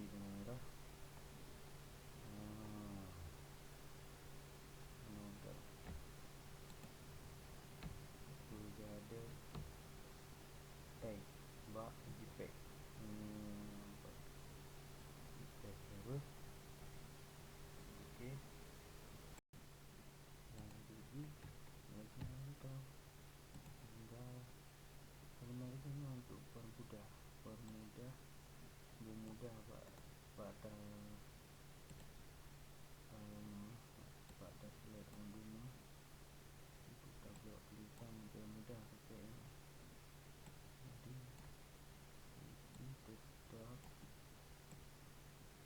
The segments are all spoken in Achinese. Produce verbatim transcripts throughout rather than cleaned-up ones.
Di daerah. Nah, nah, dah. Peue jadi tag bak JPEG. Hmm, JPEG ya, beuh. Oke. Nah, jadi lagi kita tinggal sebenarnya ini untuk permudah, permudah, memudah bak, bak ta, em, bak ta select undang ni untuk tablok tulisan lebih mudah pakai ini. Jadi, ini tetap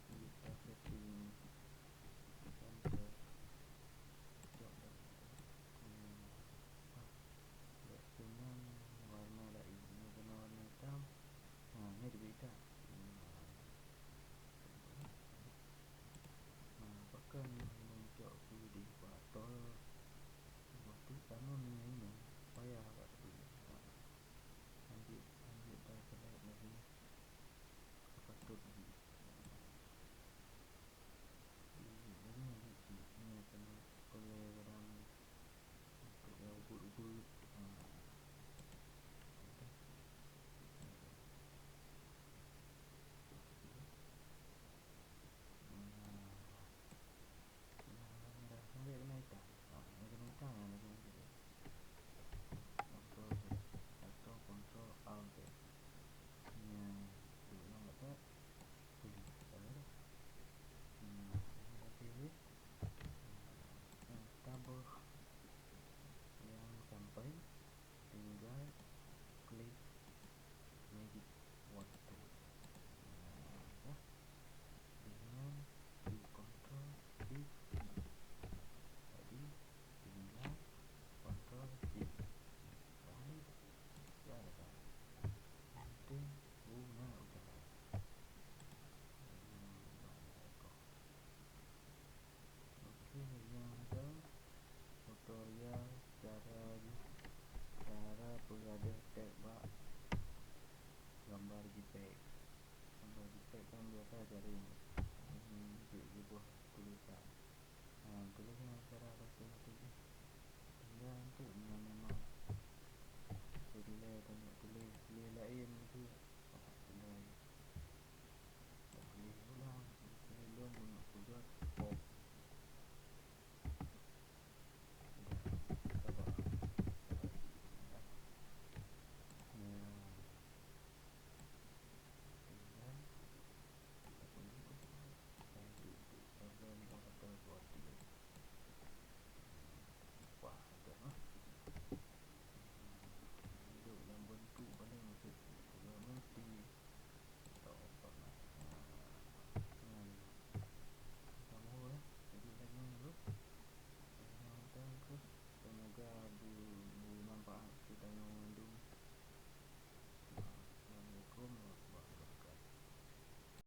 kita setting enter. Cok dah. Hmm. Ah, dah kena warna lain. Ini kena warna hitam. Nah, ini lebih hitam. Hmm. Nah, pakai ni, ni cok aku di faktor. Waktu kamu ni, ni payah kat situ. Nah, ambil, ambil dah select lagi. Patut di. Di, di, di, di, di, ni kena oleh dalam untuk yang ubit-ubit. Ha. Okey. Nah, nah, dah sampai kena hitam. Ha, ni kena hitam, ha, ni kena hitam. Contoh je, atau control alt je. Nyan, tu nampak tak? Boleh, tak ada. Hmm, ini dah pilih. Hmm, tabloh yang sampai, tinggal klik magic wand tool. Nah, dah. Dengan di control shift. Jadi, tinggal control shift. Baik. Ya, dah. Penting guna ucapan. Oke, yang tu tutorial cara, cara peugadôh tag bak gambar JPEG. Gambar JPEG kan biasa garing, ini untuk sebuah tulisan. Nah, tulisan cara rasa tu je. Tinggal untuk nyan memang tulis, tulis lain tu.